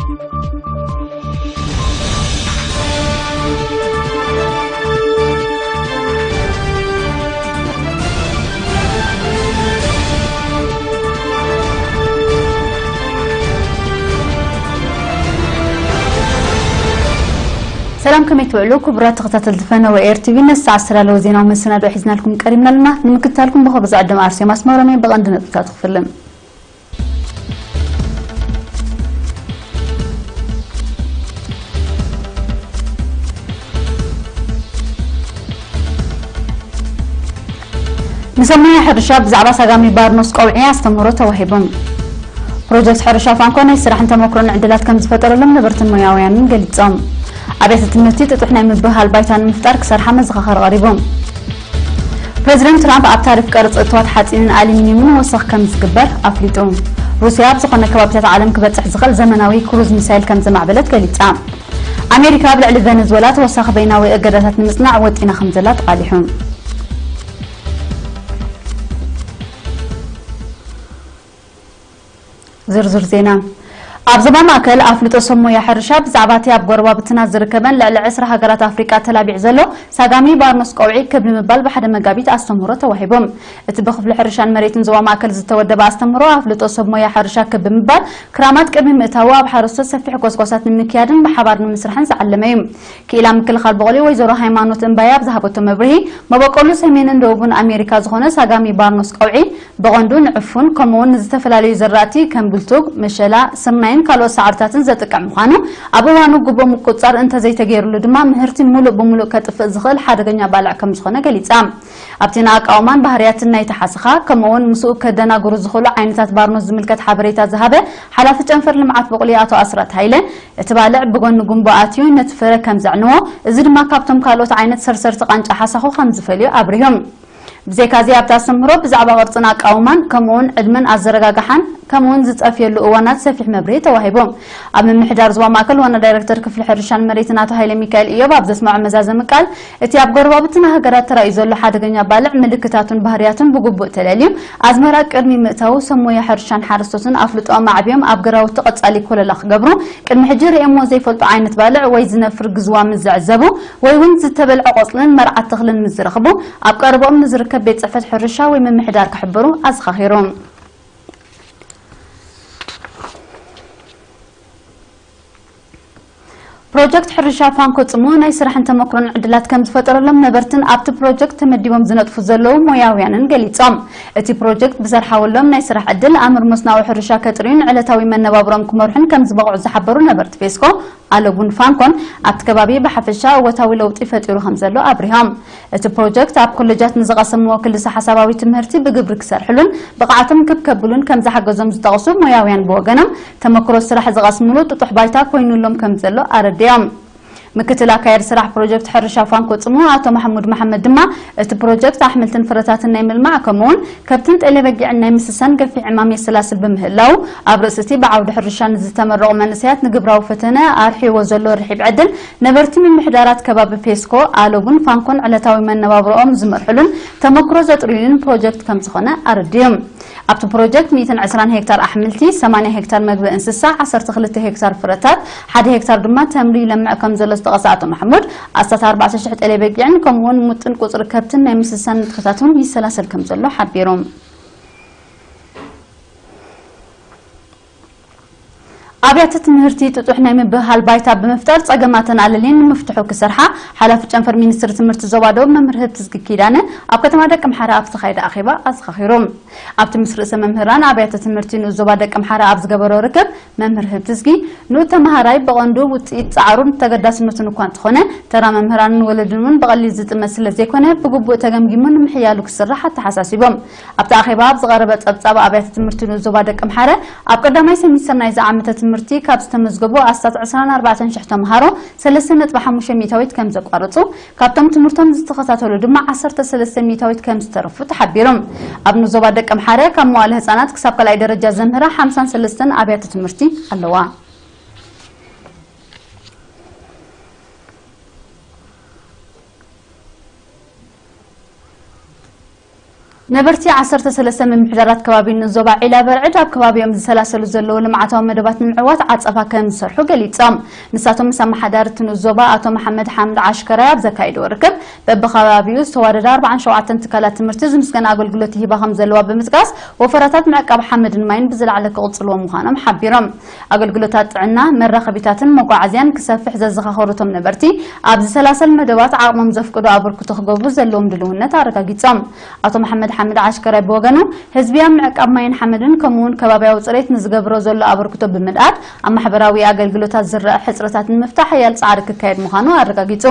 ሰላም፣ ከመይ ትውዕሉ ክቡራት ተኸታተልቲ ፈነወ ኤር ቲቪ? ነዚ ሰዓት ዝተዳለወ ዜናዊ መሰናድኦ ሒዝናልኩም ቀሪብና ኣለና። ንምክትታልኩም ብኽብሪ ዝዕድም ኣርሴማ ኣስመሮም እየ። ብቐንዲ ነጥብታት ክፍልን። ንሰማያ ሕርሻ ብዛዕባ ሳጋሚ ባርኖስ ቀውዒ ኣስተምህሮ ተዋሂቡ። ፕሮጀክት ሕርሻ ፋንኮ ናይ ስራሕን ተመክሮን ዕድላት ከም ዝፈጠረሎም ነበርትን ሞያውያንን ገሊጾም። ኣብያተ ትምህርቲ ጥጡሕ ናይ ምብህሃል ባይታ ንምፍጣር ክሰርሓ መዘኻኸሪ ቀሪቡ። ፕረዚደንት ትራምፕ ኣብ ታሪፍ ቀረጽ እትዋት ሓጺንን ኣሉሚንየምን ወሰኽ ከም ዝግበር ኣፍሊጡ። ሩስያ ኣብ ዝኾነ ከባቢታት ዓለም ክበጽሕ ዝኽእል ዘመናዊ ክሩዝ ሚሳይል ከም ዘማዕበለት ገሊጻ። ኣሜሪካ ኣብ ልዕሊ ቨነዝወላ ተወሳኺ በይናዊ እገዳታት ንምጽናዕ ወጢና ከም ዘላ ተቓሊሑ። ዝርዝር ዜና። ኣብ ዞባ ማእከል ኣፍልጦ ሰብ ሞያ ሕርሻ ብዛዕባ እቲ ኣብ ጎረባብትና ዝርከበን ልዕሊ ዕስራ ሃገራት ኣፍሪቃ ተላቢዑ ዘሎ ሳጋሚ ባርኖስ ቀውዒ ክብ ንምባል ብሓደ መጋቢት ኣስተምህሮ ተዋሂቡ። እቲ ብክፍሊ ሕርሻን መሬትን ዞባ ማእከል ዝተወደበ ኣስተምህሮ ኣፍልጦ ሰብ ሞያ ሕርሻ ክብ ብምባል ክራማት ቅድሚ ምእታዉ ኣብ ሓረስቶት ሰፊሕ ጎስጓሳት ንምክያድን ብሓባር ንምስራሕን ዝዓለመ እዩ። ክኢላ ምክልኻል በቑሊ ወይዘሮ ሃይማኖት እምባያ ኣብ ዝሃበቶ መብርሂ፣ መበቆሉ ሰሜንን ደቡብን ኣሜሪካ ዝኾነ ሳጋሚ ባርኖስ ቀውዒ ብቐንዱ ንዕፉን ከምኡውን ንዝተፈላለዩ ዘራእቲ ከም ብልቱግ፣ መሸላ፣ ስርናይን ካልኦት ሳዕርታትን ዘጥቅዕ ምዃኑ፣ ኣብ እዋኑ ግቡእ ምቁጽጻር እንተዘይተገይሩሉ ድማ ምህርቲ ምሉእ ብምሉእ ከጥፍእ ዝኽእል ሓደገኛ ባልዕ ከም ዝኾነ ገሊጻ። ኣብቲ ንኣቃውማን ባህርያትን ናይቲ ሓሰኻ ከምኡውን ምስኡ ከደናግሩ ዝኽእሉ ዓይነታት ባርኖስ ዝምልከት ሓበሬታ ዝሃበ ሓላፊ ጨንፈር ልምዓት በቑሊ ኣቶ ኣስራት ሃይለ፣ እቲ ባልዕ ብጎኒ ጉንቦ ኣትዩ ነቲ ፍረ ከም ዘዕንዎ፣ እዚ ድማ ካብቶም ካልኦት ዓይነት ሰርሰርቲ ቃንጫ ሓሳኹ ከም ዝፈልዮ ኣብሪሁ። ብዘይካዚ ኣብቲ ኣስተምህሮ ብዛዕባ ቅርጽን ኣቃውማን ከምኡውን ዕድመን ኣዘረጋግሓን ከምኡውን ዝጠፍየሉ እዋናት ሰፊሕ መብርሂ ተዋሂቡ። ኣብ ምምሕዳር ዞባ ማእከል ዋና ዳይረክተር ክፍሊ ሕርሻን መሬትን ኣቶ ሃይለ ሚካኤል እዮብ ኣብ ዘስምዖ መዛዘሚ ቃል፣ እቲ ኣብ ጎረባብትና ሃገራት ተራእዩ ዘሎ ሓደገኛ ባልዕ ምልክታቱን ባህርያቱን ብግቡእ ተለልዩ፣ ኣዝመራ ቅድሚ ምእታዉ ሰብ ሞያ ሕርሻን ሓረስቶትን ኣፍልጦኦም ኣዕብዮም ኣብ ግራውቲ ቀጻሊ ኮለላ ክገብሩ፣ ቅድሚ ሕጂ ርእዮሞ ዘይፈልጡ ዓይነት ባልዕ ወይ ዝነፍር ግዝዋ ምስ ዝዕዘቡ ወይ እውን ዝተበልዐ ቆጽልን መርዓት ተኽልን ምስ ዝረኽቡ፣ ኣብ ቀረባኦም ንዝርከብ ቤት ጽሕፈት ሕርሻ ወይ ምምሕዳር ክሕብሩ ኣዘኻኺሩ። ፕሮጀክት ሕርሻ ፋንኮ ጽምው ናይ ስራሕን ተመክሮን ዕድላት ከም ዝፈጠረሎም ነበርትን ኣብቲ ፕሮጀክት ተመዲቦም ዝነጥፉ ዘለዉ ሞያውያንን ገሊጾም። እቲ ፕሮጀክት ብዘርሓወሎም ናይ ስራሕ ዕድል ኣምር መስናዊ ሕርሻ ከጥርዩን ዕለታዊ መነባብሮም ክመርሑን ከም ዝበቕዑ ዝሓበሩ ነበርቲ ፌስኮ፣ ኣለቡን ፋንኮን ኣብቲ ከባቢ ብሓፈሻ እወታዊ ለውጢ ፈጢሩ ከም ዘሎ ኣብሪሆም። እቲ ፕሮጀክት ኣብ ኮሌጃት ንዝቐሰምዎ ክልሰ ሓሳባዊ ትምህርቲ ብግብሪ ክሰርሕሉን ብቕዓቶም ክብ ከብሉን ከም ዝሓገዞም ዝጠቕሱ ሞያውያን ብወገኖም፣ ተመክሮ ስራሕ ዝቐስምሉ ጥጡሕ ባይታ ኮይኑሎም ከም ዘሎ ኣረዲኦም። ምክትል ኣካየድ ስራሕ ፕሮጀክት ሕርሻ ፋንኮ ጽምው ኣቶ ማሕሙድ መሓመድ ድማ፣ እቲ ፕሮጀክት ኣሕምልትን ፍረታትን ናይ ምልማዕ ከምኡውን ከብትን ጤለ በጊዕን ናይ ምስሳን ገፊሕ ዕማም የሰላስል ብምህላው፣ ኣብ ርእሲ እቲ ብዓውዲ ሕርሻ ንዝተመረቑ መንእሰያት ንግብራዊ ፈተነ ኣርሒዎ ዘሎ ርሒብ ዕድል ነበርቲ ምምሕዳራት ከባቢ ፔስኮ፣ ኣለቡን ፋንኮን ዕለታዊ መነባብሮኦም ዝመርሕሉን ተመክሮ ዘጥርዩሉን ፕሮጀክት ከም ዝኾነ ኣረዲኦም። ኣብቲ ፕሮጀክት ሚእትን ዕስራን ሄክታር ኣሕምልቲ፣ ሰማንያ ሄክታር መግቢ እንስሳ፣ ዓሰርተ ክልተ ሄክታር ፍረታት፣ ሓደ ሄክታር ድማ ተምሪ ይለምዕ ከም ዘሎ ዝጠቐሰ ኣቶ ማሕሙድ፣ ኣስታት ኣርባዕተ ሽሕ ጤለ በጊዕን ከምኡውን ምጥን ቁጽሪ ከብትን ናይ ምስሳን ንጥፈታት እውን ይሰላሰል ከም ዘሎ ሓቢሩ። ኣብያተ ትምህርቲ ጥጡሕ ናይ ምብህሃል ባይታ ብምፍጣር ጸገማተን ኣለልየን ንምፍትሑ ክሰርሓ ሓላፊ ጨንፈር ሚኒስትሪ ትምህርቲ ዞባ ደቡብ መምህር ህብትዝጊ ኪዳነ ኣብ ከተማ ደቂ ምሓረ ኣብ ዝተኻየደ ኣኼባ ኣዘኻኺሩ። ኣብቲ ምስ ርእሰ መምህራን ኣብያተ ትምህርቲ ንኡስ ዞባ ደቂ ምሓረ ኣብ ዝገበሮ ርክብ መምህር ህብትዝጊ ንኡስ ተመሃራይ ብቐንዱ ውጽኢት ጻዕሩን ተገዳስነቱን እኳ እንተኾነ ተራ መምህራንን ወለድን እውን ብቐሊል ዝጥመት ስለ ዘይኮነ ብግቡእ ተገምጊሙ ንምሕያሉ ክስራሕ ኣተሓሳሲቦም። ኣብቲ ኣኼባ ኣብ ዝቐረበ ጸብጻብ ኣብያተ ትምህርቲ ንኡስ ዞባ ደቂ ምሓረ ኣብ ቀዳማይ ሰሚስተር ናይዚ ዓመተ ትምህርቲ ካብ ዝተመዝገቡ ኣስታት ዕስራን ኣርባዕተን ሽሕ ተምሃሮ ሰለስተ ነጥቢ ሓሙሽተ ሚእታዊት ከም ዘቋረጹ፣ ካብቶም ትምህርቶም ዝተኸታተሉ ድማ ዓሰርተ ሰለስተ ሚእታዊት ከም ዝተረፉ ተሓቢሩ። ኣብ ንኡስ ዞባ ደቂ ምሓረ ካብ መዋእለ ህጻናት ክሳብ ካልኣይ ደረጃ ዘምህራ ሓምሳን ሰለስተን ኣብያተ ትምህርቲ ኣለዋ። ነበርቲ ዓሰርተ ሰለስተ ምምሕዳራት ከባቢ ንዞባ ዒላ በርዕድ ኣብ ከባቢኦም ዝሰላሰሉ ዘለዉ ልምዓታዊ መደባት ንምዕዋት ዓጸፋ ከም ዝሰርሑ ገሊጾም። ንሳቶም ምስ ኣመሓዳሪ እቲ ንዞባ ኣቶ መሓመድ ሓምድ ዓሽከራይ ኣብ ዘካየድዎ ርክብ፣ በብከባቢኡ ዝተዋደዳ ኣርባዓን ሸውዓተን ትካላት ትምህርቲ ዝምስገን ኣገልግሎት ይህባ ከም ዘለዋ ብምጥቃስ፣ ወፈራታት ምዕቃብ ሓመድን ማይን ብዝለዓለ ክቕጽልዎ ምዃኖም ሓቢሮም። ኣገልግሎታት ጥዕና፣ መራኸቢታትን መጓዓዝያን ክሰፍሕ ዘዘኻኸሩ እቶም ነበርቲ፣ ኣብ ዝሰላሰል መደባት ዓቕሞም ዘፍቅዶ ኣበርክቶ ክገብሩ ዘለዎም ድልውነት ኣረጋጊጾም። ኣቶ መሓመድ ሓምድ ዓሽከራይ ብወገኑ፣ ህዝቢ ኣብ ምዕቃብ ማይን ሓመድን ከምኡውን ከባቢያዊ ጽሬት ንዝገብሮ ዘሎ ኣበርክቶ ብምልኣት፣ ኣብ ማሕበራዊ ኣገልግሎታት ዝረኣ ሕጽረታት ንምፍታሕ ሓያል ጻዕሪ ክካየድ ምዃኑ ኣረጋጊጹ።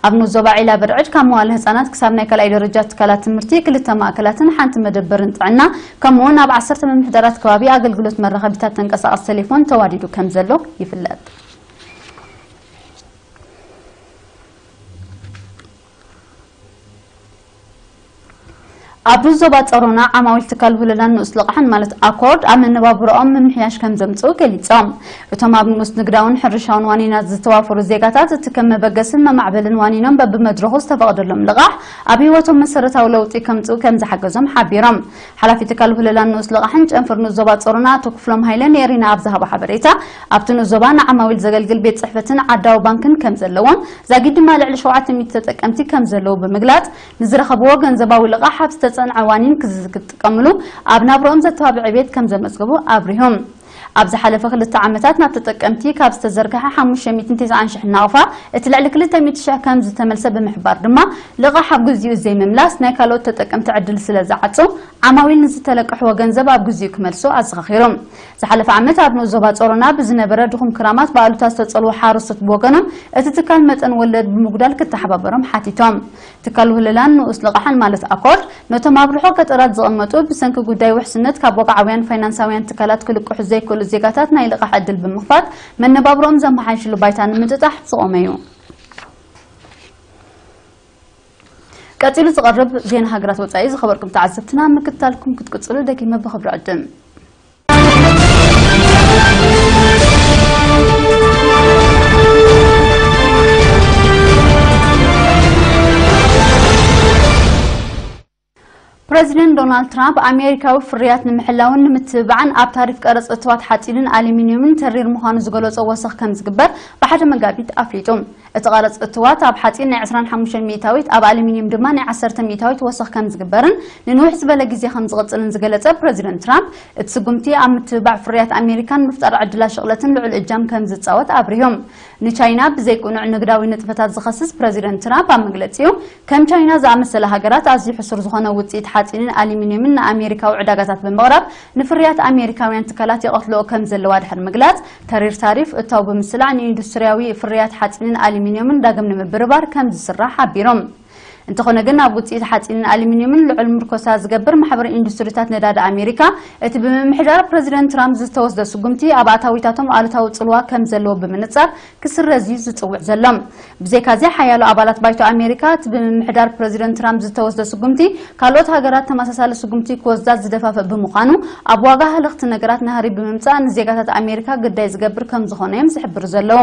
ኣብ ንኡስ ዞባ ዒላ በርዕድ ካብ መዋለ ህጻናት ክሳብ ናይ ካልኣይ ደረጃ ትካላት ትምህርቲ፣ ክልተ ማእከላትን ሓንቲ መደበርን ጥዕና፣ ከምኡውን ኣብ ዓሰርተ ምምሕዳራት ከባቢ ኣገልግሎት መራኸቢታት ተንቀሳቓሲ ቴሌፎን ተዋዲዱ ከም ዘሎ ይፍለጥ። ኣብ ዞባ ጸሮና ዓማዊል ትካል ውህለላን ንኡስ ልቓሕን ማለት ኣኮርድ ኣብ መነባብሮኦም ምምሕያሽ ከም ዘምጽኡ ገሊጾም። እቶም ኣብ ንኡስ ንግዳውን ሕርሻውን ዋኒናት ዝተዋፈሩ ዜጋታት እቲ ከም መበገስን መማዕበልን ዋኒኖም በብመድረኹ ዝተፈቕደሎም ልቓሕ ኣብ ህይወቶም መሰረታዊ ለውጢ ከምጽኡ ከም ዝሓገዞም ሓቢሮም። ሓላፊ ትካል ውህለላን ንኡስ ልቓሕን ጨንፈር ንኡስ ዞባ ጸሮና ኣቶ ክፍሎም ሃይለ ንኤሪና ኣብ ዝሃቦ ሓበሬታ፣ ኣብቲ ንኡስ ዞባ ንዓማዊል ዘገልግል ቤት ጽሕፈትን ዓዳዊ ባንክን ከም ዘለዎን ዛጊድ ድማ ልዕሊ ሸውዓተ ሚእቲ ተጠቀምቲ ከም ዘለዉ ብምግላጽ፣ ንዝረኸብዎ ገንዘባዊ ልቓሕ ኣብ ዝተጸንዐ ዋኒን ክዝ- ክጥቀምሉ ኣብ ናብርኦም ዘተባብዕ ዕቤት ከም ዘመዝገቡ ኣብሪሆም። ኣብ ዝሓለፈ ክልተ ዓመታት ናብ ተጠቀምቲ ካብ ዝተዘርግሐ ሓሙሽተ ሚእትን ተስዓን ሽሕ ናቕፋ እቲ ልዕሊ ክልተ ሚእቲ ሽሕ ከም ዝተመልሰ ብምሕባር ድማ፣ ልቓሕ ኣብ ግዚኡ ዘይምምላስ ናይ ካልኦት ተጠቀምቲ ዕድል ስለ ዝዓጹ፣ ዓማዊል ንዝተለቀሕዎ ገንዘብ ኣብ ግዚኡ ክመልሱ ኣዘኻኺሮም። ዝሓለፈ ዓመት ኣብ ንኡስ ዞባ ጸሮና ብዝነበረ ድኹም ክራማት ብኣሉታ ዝተጸልዉ ሓረስቶት ብወገኖም፣ እቲ ትካል መጠን ወለድ ብምጉዳል ክተሓባበሮም ሓቲቶም። ትካል ውህለላን ንኡስ ልቓሕን ማለት ኣኮርድ፣ ነቶም ኣብ ርሑቕ ገጠራት ዝቕመጡ ብሰንኪ ጉዳይ ውሕስነት ካብ ወግዓውያን ፋይናንሳውያን ትካላት ክልቅሑ ዘይክእሉ ዜጋታት ናይ ልቓሕ ዕድል ብምኽፋት መነባብሮኦም ዘመሓይሽሉ ባይታ ንምጥጣሕ ዝቖመ እዩ። ቀጺሉ ዝቐርብ ዜና ሃገራት ወጻኢ ዝኸበርኩም ተዓዘብትና ምክትታልኩም ክትቅጽሉ ደጊመ ብኽብሪ ዕድም። ፕረዚደንት ዶናልድ ትራምፕ ኣሜሪካዊ ፍርያት ንምሕላውን ንምትብባዕን ኣብ ታሪፍ ቀረጽ እትዋት ሓጺንን ኣሉሚንየምን ተሪር ምዃኑ ዝገለጾ ወሰኽ ከም ዝግበር ብሓደ መጋቢት ኣፍሊጡ። እቲ ቀረጽ እትዋት ኣብ ሓጺን ናይ ዕስራን ሓሙሽተን ሚእታዊት፣ ኣብ ኣሉሚንየም ድማ ናይ ዓሰርተ ሚእታዊት ወሰኽ ከም ዝግበርን ንንውሕ ዝበለ ግዜ ከም ዝቕጽልን ዝገለጸ ፕረዚደንት ትራምፕ፣ እቲ ስጉምቲ ኣብ ምትብባዕ ፍርያት ኣሜሪካን ምፍጣር ዕድላት ሽቕለትን ልዑል እጃም ከም ዝጻወት ኣብሪሁ። ንቻይና ብዘይ ቅኑዕ ንግዳዊ ንጥፈታት ዝኸስስ ፕረዚደንት ትራምፕ ኣብ መግለጺኡ፣ ከም ቻይና ዝኣመሰላ ሃገራት ኣዝዩ ሕሱር ዝኾነ ውጽኢት ሓጺንን ኣሉሚንየምን ንኣሜሪካዊ ዕዳጋታት ብምቕራብ ንፍርያት ኣሜሪካውያን ትካላት ይቐትልኦ ከም ዘለዋ ድሕሪ ምግላጽ፣ ተሪር ታሪፍ እታው ብምስላዕ ንኢንዱስትሪያዊ ፍርያት ሓጺንን ኣሉሚንየምን ዳግም ንምብርባር ከም ዝስራሕ ሓቢሮም። እንተኾነ ግን፣ ኣብ ውጽኢት ሓጺንን ኣሉሚንየምን ልዑል ምርኮሳ ዝገብር ማሕበር ኢንዱስትሪታት ነዳዲ ኣሜሪካ፣ እቲ ብምምሕዳር ፕረዚደንት ትራምፕ ዝተወስደ ስጉምቲ ኣብ ኣታዊታቶም ኣሉታዊ ጽልዋ ከም ዘለዎ ብምንጻር ክስረዝ እዩ ዝጽውዕ ዘሎ። ብዘይካዚ፣ ሓያሎ ኣባላት ባይቶ ኣሜሪካ፣ እቲ ብምምሕዳር ፕረዚደንት ትራምፕ ዝተወስደ ስጉምቲ ካልኦት ሃገራት ተመሳሳሊ ስጉምቲ ክወስዳ ዝደፋፍእ ብምዃኑ፣ ኣብ ዋጋ ሃለኽቲ ነገራት ናህሪ ብምምጻእ ንዜጋታት ኣሜሪካ ግዳይ ዝገብር ከም ዝኾነ እዮም ዝሕብሩ ዘለዉ።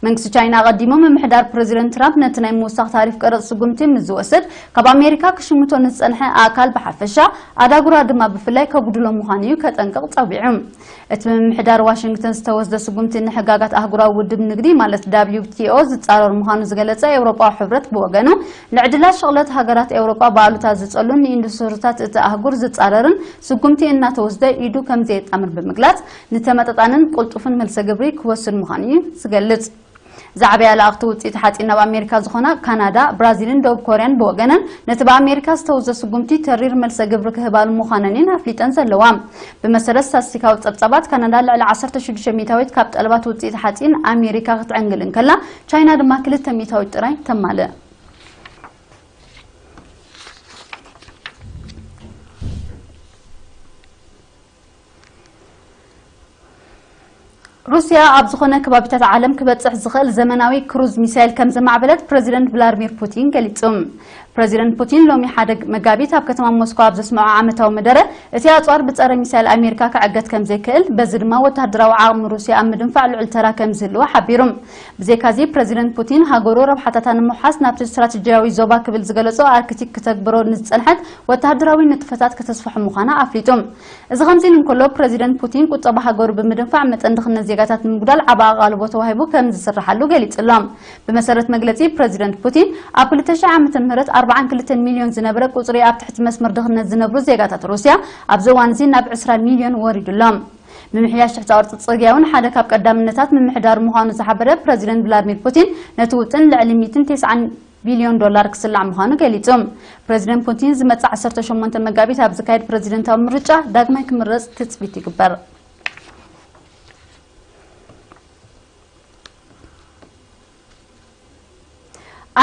መንግስቲ ቻይና ኣቐዲሙ ምምሕዳር ፕረዚደንት ትራምፕ ነቲ ናይ ምውሳኽ ታሪፍ ቀረጽ ስጉምቲ ምስ ዝወስድ፣ ካብ ኣሜሪካ ክሽምቶ ንዝጸንሐ ኣእካል ብሓፈሻ፣ ኣዳጉራ ድማ ብፍላይ ከጉድሎ ምዃኑ እዩ ከጠንቅቕ ጸዊዑ። እቲ ምምሕዳር ዋሽንግተን ዝተወስደ ስጉምቲ ንሕጋጋት ኣህጉራዊ ውድብ ንግዲ ማለት ዳብሊው ቲ ኦ ዝጻረር ምዃኑ ዝገለጸ ኤውሮጳዊ ሕብረት ብወገኑ፣ ንዕድላት ሽቕለት ሃገራት ኤውሮጳ ብኣሉታ ዝጸሉን ንኢንዱስትሪታት እቲ ኣህጉር ዝጻረርን ስጉምቲ እናተወስደ ኢዱ ከም ዘየጣምር ብምግላጽ፣ ንተመጣጣንን ቅልጡፍን መልሰ ግብሪ ክወስድ ምዃኑ እዩ ዝገልጽ። ዝዓበያ ለኣኽቲ ውጽኢት ሓጺን ናብ ኣሜሪካ ዝኾና ካናዳ፣ ብራዚልን ደቡብ ኮርያን ብወገነን፣ ነቲ ብኣሜሪካ ዝተወስደ ስጉምቲ ተሪር መልሰ ግብሪ ክህባሉ ምዃነን እየን ኣፍሊጠን ዘለዋ። ብመሰረት ስታትስቲካዊ ጸብጻባት፣ ካናዳ ልዕሊ ዓሰርተ ሽዱሽተ ሚእታዊት ካብ ጠለባት ውጽኢት ሓጺን ኣሜሪካ ክትዕንግል እንከላ፣ ቻይና ድማ ክልተ ሚእታዊት ጥራይ ተማልእ። ሩስያ ኣብ ዝኾነ ከባቢታት ዓለም ክበጽሕ ዝኽእል ዘመናዊ ክሩዝ ሚሳይል ከም ዘማዕበለት ፕረዚደንት ቭላድሚር ፑቲን ገሊጹ። ፕረዚደንት ፑቲን ሎሚ ሓደ መጋቢት ኣብ ከተማ ሞስኮ ኣብ ዘስምዖ ዓመታዊ መደረ፣ እቲ ኣጽዋር ብጸረ ሚሳይል ኣሜሪካ ክዕገት ከም ዘይክእል፣ በዚ ድማ ወተሃደራዊ ዓቕሚ ሩስያ ኣብ ምድንፋዕ ልዑል ተራ ከም ዝህልዎ ሓቢሩ። ብዘይካዚ፣ ፕረዚደንት ፑቲን ሃገሩ ረብሓታታ ንምውሓስ ናብቲ ስትራቴጂያዊ ዞባ ክብል ዝገለጾ ኣርክቲክ ክተግብሮ ንዝጸንሐት ወተሃደራዊ ንጥፈታት ከተስፍሖ ምዃና ኣፍሊጡ። እዚ ከምዚ ኢሉ እንከሎ፣ ፕረዚደንት ፑቲን ቁጠባ ሃገሩ ብምድንፋዕ መጠን ድኽነት ዜጋታት ንምጉዳል ዓቢ ኣቓልቦ ተዋሂቡ ከም ዝስርሓሉ ገሊጹ ኣሎ። ብመሰረት መግለጺ ፕረዚደንት ፑቲን፣ ኣብ ክልተ ሽሕ ዓመተ ምህረት ኣርባዓን ክልተን ሚልዮን ዝነበረ ቁጽሪ ኣብ ትሕቲ መስመር ድኽነት ዝነብሩ ዜጋታት ሩስያ ኣብዚ እዋን እዚ ናብ ዕስራ ሚልዮን ወሪዱ ኣሎ። ምምሕያሽ ትሕቲ ቅርጺ ጽርግያ እውን ሓደ ካብ ቀዳምነታት ምምሕዳር ምዃኑ ዝሓበረ ፕረዚደንት ቭላድሚር ፑቲን፣ ነቲ ውጥን ልዕሊ ሚእትን ተስዓን ቢልዮን ዶላር ክስላዕ ምዃኑ ገሊጹ። ፕረዚደንት ፑቲን ዝመጽእ ዓሰርተ ሸሞንተ መጋቢት ኣብ ዝካየድ ፕረዚደንታዊ ምርጫ ዳግማይ ክምረጽ ትጽቢት ይግበር።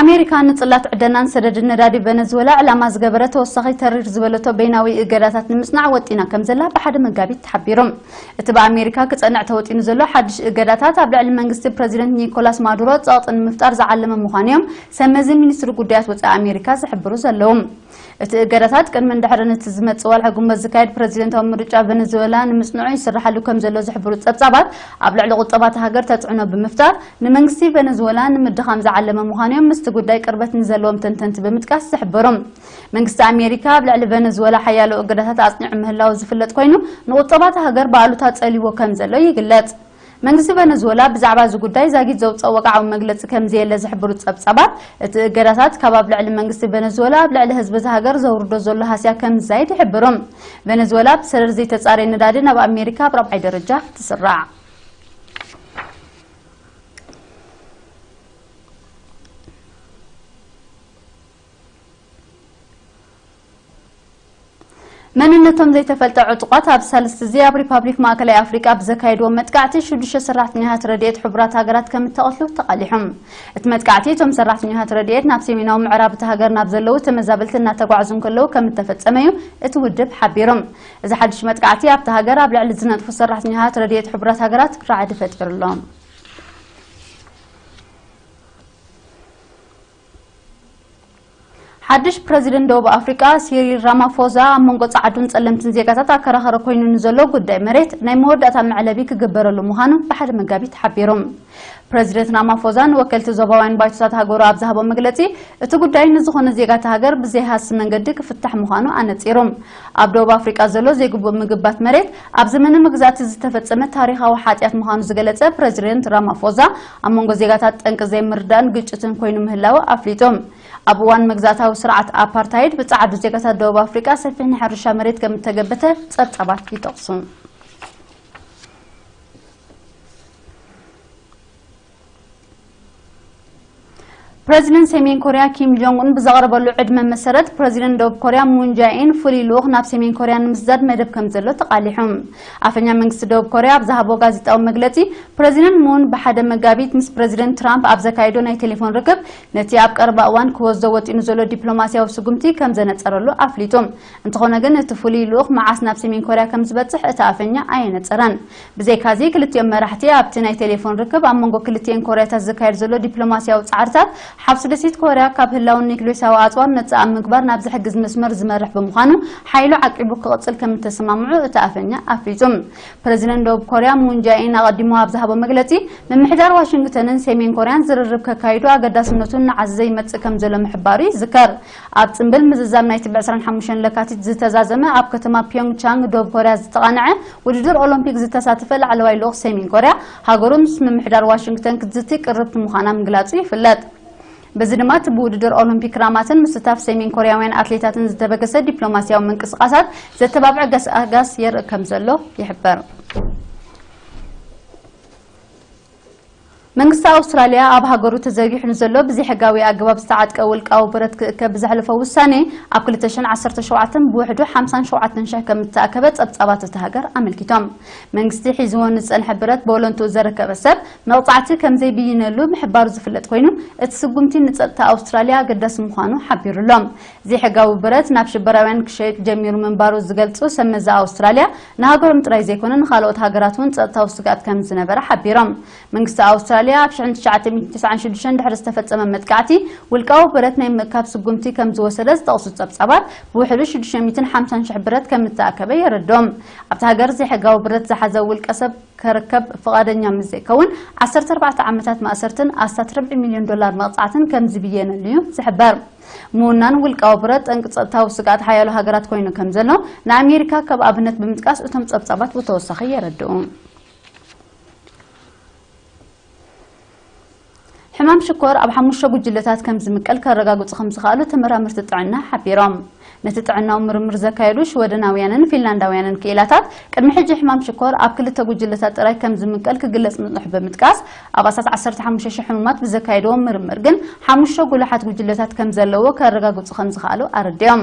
ኣሜሪካ ንጽላት ዕደናን ሰደድን ነዳዲ ቨነዝወላ ዕላማ ዝገበረ ተወሳኺ ተሪር ዝበለቶ በይናዊ እገዳታት ንምጽናዕ ወጢና ከም ዘላ ብሓደ መጋቢት ተሓቢሩ። እቲ ብኣሜሪካ ክጸንዕ ተወጢኑ ዘሎ ሓድሽ እገዳታት ኣብ ልዕሊ መንግስቲ ፕረዚደንት ኒኮላስ ማዱሮ ጸቕጢ ንምፍጣር ዝዓለመ ምዃኑ እዮም ሰመዚ ሚኒስትሪ ጉዳያት ወጻኢ ኣሜሪካ ዝሕብሩ ዘለዉ። እቲ እገዳታት ቅድምን ድሕርን እቲ ዝመጽእ ወርሒ ግንቦት ዝካየድ ፕረዚደንታዊ ምርጫ ቨነዝዌላ ንምጽንዑ ይስርሓሉ ከም ዘሎ ዝሕብሩ ጸብጻባት፣ ኣብ ልዕሊ ቁጠባ እታ ሃገር ተጽዕኖ ብምፍጣር፣ ንመንግስቲ ቨነዝዌላ ንምድኻም ዝዓለመ ምዃኑ እዮም ምስቲ ጉዳይ ቅርበት ንዘለዎም ተንተንቲ ብምጥቃስ ዝሕብሩ። መንግስቲ ኣሜሪካ ኣብ ልዕሊ ቨነዝዌላ ሓያሎ እገዳታት ኣጽኒዑ ምህላዉ ዝፍለጥ ኮይኑ፣ ንቁጠባ እታ ሃገር ብኣሉታ ጸሊዎ ከም ዘሎ ይግለጽ። መንግስቲ ቨነዝወላ ብዛዕባ እዚ ጉዳይ ዛጊት ዘውፅኦ ወግዓዊ መግለፂ ከም ዘየለ ዝሕብሩ ፀብፃባት፣ እቲ እገዳታት ካብ ኣብ ልዕሊ መንግስቲ ቨነዝወላ ኣብ ልዕሊ ህዝቢ እታ ሃገር ዘውርዶ ዘሎ ሃስያ ከም ዝዛይድ ይሕብሩ። ቨነዝወላ ብሰደድ ዘይተፃረየ ነዳዲ ናብ ኣሜሪካ ኣብ ራብዓይ ደረጃ ትስራዕ። መንነቶም ዘይተፈልጠ ዕጡቓት ኣብ ሳልስቲ እዚ ኣብ ሪፓብሊክ ማእከላይ ኣፍሪቃ ብዘካየድዎ መጥቃዕቲ ሽዱሽተ ሰራሕተኛታት ረድኤት ሕቡራት ሃገራት ከም እተቐትሉ ተቓሊሖም። እቲ መጥቃዕቲ እቶም ሰራሕተኛታት ረድኤት ናብ ሰሜናዊ ምዕራብ እታ ሃገር ናብ ዘለዉ ተመዛበልቲ እናተጓዕዙ እንከለዉ ከም እተፈጸመ እዩ እቲ ውድብ ሓቢሩ። እዚ ሓድሽ መጥቃዕቲ ኣብታ ሃገር ኣብ ልዕሊ ዝነጥፉ ሰራሕተኛታት ረድኤት ሕቡራት ሃገራት ራዕዲ ፈጢሩ ኣሎ። ሓድሽ ፕረዚደንት ደቡብ ኣፍሪቃ ሲሪል ራማፎዛ ኣብ መንጎ ጸዓዱን ጸለምትን ዜጋታት ኣከራኸረ ኮይኑ ንዘሎ ጉዳይ መሬት ናይ መወዳእታ መዕለቢ ክግበረሉ ምዃኑ ብሓደ መጋቢት ሓቢሩ። ፕረዚደንት ራማፎዛ ንወከልቲ ዞባውያን ባይቶታት ሃገሩ ኣብ ዝሃቦ መግለጺ፣ እቲ ጉዳይ ንዝኾነ ዜጋታ ሃገር ብዘይሃሲ መንገዲ ክፍታሕ ምዃኑ ኣነጺሩ። ኣብ ደቡብ ኣፍሪቃ ዘሎ ዘይግቡእ ምግባት መሬት ኣብ ዘመነ መግዛእቲ ዝተፈጸመ ታሪኻዊ ሓጢኣት ምዃኑ ዝገለጸ ፕረዚደንት ራማፎዛ፣ ኣብ መንጎ ዜጋታት ጠንቂ ዘይምርዳእን ግጭትን ኮይኑ ምህላው ኣፍሊጡ። ኣብ እዋን መግዛእታዊ ስርዓት ኣፓርታይድ ብጸዓዱ ዜጋታት ደቡብ ኣፍሪቃ ሰፊሕ ናይ ሕርሻ መሬት ከም እተገበተ ጸብጻባት ይጠቕሱ። ፕረዚደንት ሰሜን ኮርያ ኪም ጆንግ ኡን ብዘቕረበሉ ዕድመ መሰረት፣ ፕረዚደንት ደቡብ ኮርያ ሙን ጃኢን ፍሉይ ልኡኽ ናብ ሰሜን ኮርያ ንምስዳድ መደብ ከም ዘሎ ተቓሊሑ። ኣፈኛ መንግስቲ ደቡብ ኮርያ ኣብ ዝሃቦ ጋዜጣዊ መግለጺ፣ ፕረዚደንት ሙን ብሓደ መጋቢት ምስ ፕረዚደንት ትራምፕ ኣብ ዘካየዶ ናይ ቴሌፎን ርክብ፣ ነቲ ኣብ ቀረባ እዋን ክወስዶ ወጢኑ ዘሎ ዲፕሎማስያዊ ስጉምቲ ከም ዘነጸረሉ ኣፍሊጡ። እንተኾነ ግን፣ እቲ ፍሉይ ልኡኽ መዓስ ናብ ሰሜን ኮርያ ከም ዝበጽሕ እቲ ኣፈኛ ኣየነጸረን። ብዘይካዚ፣ ክልቲኦም መራሕቲ ኣብቲ ናይ ቴሌፎን ርክብ ኣብ መንጎ ክልቲኤን ኮርያታት ዝካየድ ዘሎ ዲፕሎማስያዊ ጻዕርታት፣ ሓፍሱ ደሴት ኮርያ ካብ ህላውን ኒክሌሳዊ ኣጽዋር ነጻ ኣብ ምግባር ናብ ዝሕግዝ መስመር ዝመርሕ ብምዃኑ፣ ሓይሉ ዓቂቡ ክቕጽል ከም እተሰማምዑ እቲ ኣፈኛ ኣፍሊጡ። ፕረዚደንት ደቡብ ኮርያ ሙን ጃኢን ኣቐዲሙ ኣብ ዝሃቦ መግለጺ፣ ምምሕዳር ዋሽንግተንን ሰሜን ኮርያን ዝርርብ ከካይዱ ኣገዳስነቱ እናዓዘዘ ይመጽእ ከም ዘሎ ምሕባሩ ይዝከር። ኣብ ጽምብል ምዝዛም ናይቲ ብ ዕስራን ሓሙሽተን ለካቲት ዝተዛዘመ ኣብ ከተማ ፒዮንግቻንግ ደቡብ ኮርያ ዝተቓንዐ ውድድር ኦሎምፒክ ዝተሳተፈ ላዕለዋይ ልኡኽ ሰሜን ኮርያ፣ ሃገሩ ምስ ምምሕዳር ዋሽንግተን ክትዝቲ ቅርብቲ ምዃና ምግላጹ ይፍለጥ። በዚ ድማ እቲ ብውድድር ኦሎምፒክ ራማትን ምስታፍ ሰሜን ኮርያውያን ኣትሌታትን ዝተበገሰ ዲፕሎማስያዊ ምንቅስቓሳት ዘተባብዕ ገስጋስ የርኢ ከም ዘሎ ይሕበር። መንግስቲ ኣውስትራልያ ኣብ ሃገሩ ተዘርጊሑ ንዘሎ ብዘይሕጋዊ ኣገባብ ዝተዓጥቀ ውልቃዊ ብረት ክእከብ ብዘሕለፎ ውሳኔ፣ ኣብ ክልተ ሽሕን ዓሰርተ ሸውዓተን ብውሕዱ ሓምሳን ሸውዓተን ሽሕ ከም እተኣከበ ጸብጻባት እታ ሃገር ኣመልኪቶም። መንግስቲ ሒዝዎ ንዝጸንሐ ብረት ብወለንትኡ ዘረከበ ሰብ መቕጻዕቲ ከም ዘይብይነሉ ምሕባሩ ዝፍለጥ ኮይኑ፣ እቲ ስጉምቲ ንጸጥታ ኣውስትራልያ ኣገዳሲ ምዃኑ ሓቢሩ ኣሎ። ዘይሕጋዊ ብረት ናብ ሽበራውያን ክሸይጥ ጀሚሩ ምንባሩ ዝገልጹ ሰብ መዚ ኣውስትራልያ፣ ንሃገሮም ጥራይ ዘይኮነ ንኻልኦት ሃገራት እውን ጸጥታዊ ስግኣት ከም ዝነበረ ሓቢሮም። መንግስቲ ኣውስትራልያ ኣብ ሽሕን ትሽዓተ ሚእትን ተስዓን ሽዱሽተን ድሕሪ ዝተፈጸመ መጥቃዕቲ ውልቃዊ ብረት ናይ ምእካብ ስጉምቲ ከም ዝወሰደ ዝጠቕሱ ጸብጻባት፣ ብውሕዱ ሽዱሽተ ሚእትን ሓምሳን ሽሕ ብረት ከም እተኣከበ የረድኦም። ኣብቲ ሃገር ዘይሕጋዊ ብረት ዝሓዘ ውልቀ ሰብ ከርከብ ፍቓደኛ ምስ ዘይከውን፣ ዓሰርተ ኣርባዕተ ዓመታት ማእሰርትን ኣስታት ርብዒ ሚልዮን ዶላር መቕጻዕትን ከም ዝብየነሉ እዩ ዝሕበር። ምውናን ውልቃዊ ብረት ጠንቂ ጸጥታዊ ስግኣት ሓያሎ ሃገራት ኮይኑ ከም ዘሎ ንኣሜሪካ ከም ኣብነት ብምጥቃስ እቶም ጸብጻባት ብተወሳኺ የረድኡ። ሕማም ሽኮር ኣብ ሓሙሽተ ጉጅለታት ከም ዝምቀል ከረጋግጹ ከም ዝኸኣሉ ተመራመርቲ ጥዕና ሓቢሮም። ነቲ ጥዕናዊ ምርምር ዘካየዱ ሽወደናውያንን ፊንላንዳውያንን ክኢላታት፣ ቅድሚ ሕጂ ሕማም ሽኮር ኣብ ክልተ ጉጅለታት ጥራይ ከም ዝምቀል ክግለጽ ምጽንሑ ብምጥቃስ፣ ኣብ ኣስታት ዓሰርተ ሓሙሽተ ሽሕ ሕሙማት ብዘካየድዎ ምርምር ግን ሓሙሽተ ጉሉሓት ጉጅለታት ከም ዘለዎ ከረጋግጹ ከም ዝኸኣሉ ኣረዲኦም።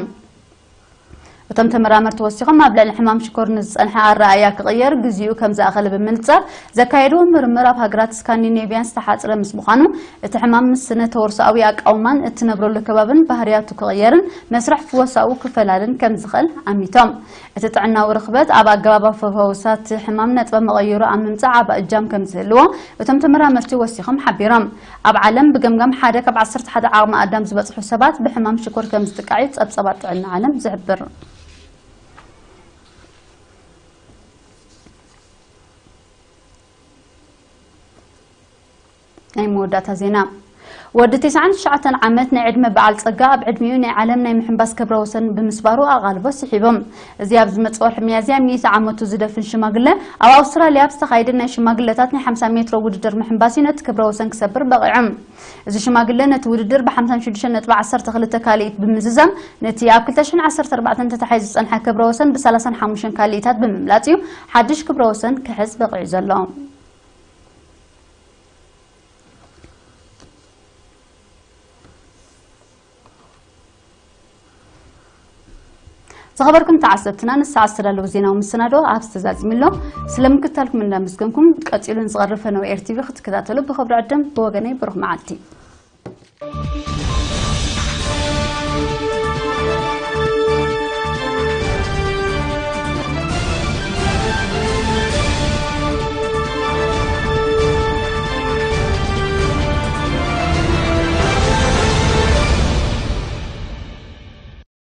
እቶም ተመራመርቲ ወሲኾም፣ ኣብ ልዕሊ ሕማም ሽኮር ንዝጸንሐ ኣረኣእያ ክቕየር ግዜኡ ከም ዝኣኸለ ብምንጻር፣ ዘካየድዎ ምርምር ኣብ ሃገራት ስካንዲኔቪያን ዝተሓጽረ ምስ ምዃኑ፣ እቲ ሕማም ምስ ስነ ተወርሶኣዊ ኣቃውማን እትነብረሉ ከባብን ባህርያቱ ክቕየርን መስርሕ ፍወሳኡ ክፈላልን ከም ዝኽእል ኣሚቶም። እቲ ጥዕናዊ ርኽበት ኣብ ኣገባብ ኣፈወውሳ እቲ ሕማም ነጥበ መቐይሮ ኣብ ምምጻእ ዓቢ እጃም ከም ዝህልዎ እቶም ተመራመርቲ ወሲኾም ሓቢሮም። ኣብ ዓለም ብገምጋም ሓደ ካብ ዓሰርተ ሓደ ዓቕሚ ኣዳም ዝበጽሑ ሰባት ብሕማም ሽኮር ከም ዝጥቃዕ እዩ ጸብጻባት ጥዕና ዓለም ዝሕብር። ናይ መወዳእታ ዜና። ወዲ ተስዓን ትሽዓተን ዓመት ናይ ዕድመ በዓል ጸጋ ኣብ ዕድሚኡ ናይ ዓለም ናይ ምሕንባስ ክብረ ወሰን ብምስባሩ ኣቓልቦ ስሒቡ። እዚ ኣብ ዝመጽእ ወርሒ ሚያዝያ ሚእቲ ዓመቱ ዝደፍን ሽማግለ ኣብ ኣውስትራልያ ኣብ ዝተኻየደ ናይ ሽማግለታት ናይ ሓምሳ ሜትሮ ውድድር ምሕንባስ እዩ ነቲ ክብረ ወሰን ክሰብር በቒዑ። እዚ ሽማግለ ነቲ ውድድር ብ ሓምሳ ሽዱሽተ ነጥቢ ዓሰርተ ክልተ ካልኢት ብምዝዛም ነቲ ኣብ ክልተ ሽሕን ዓሰርተ ኣርባዕተን ተታሒዙ ዝጸንሐ ክብረ ወሰን ብ ሰላሳን ሓሙሽተን ካልኢታት ብምምላጽ እዩ ሓድሽ ክብረ ወሰን ክሕዝ በቒዑ ዘሎ። ዝኸበርኩም ተዓዘብትና፣ ንሰዓት ዝተዳለወ ዜናዊ መሰናዶ ኣብዚ ተዛዚሙ ኣሎ። ስለ ምክትታልኩም እንዳመስገንኩም፣ ቀጺሉ ንዝቐርብ ፈነወ ኤር ቲቪ ክትከታተሉ ብኽብሪ ዕድም። ብወገነይ ብሩኽ መዓልቲ።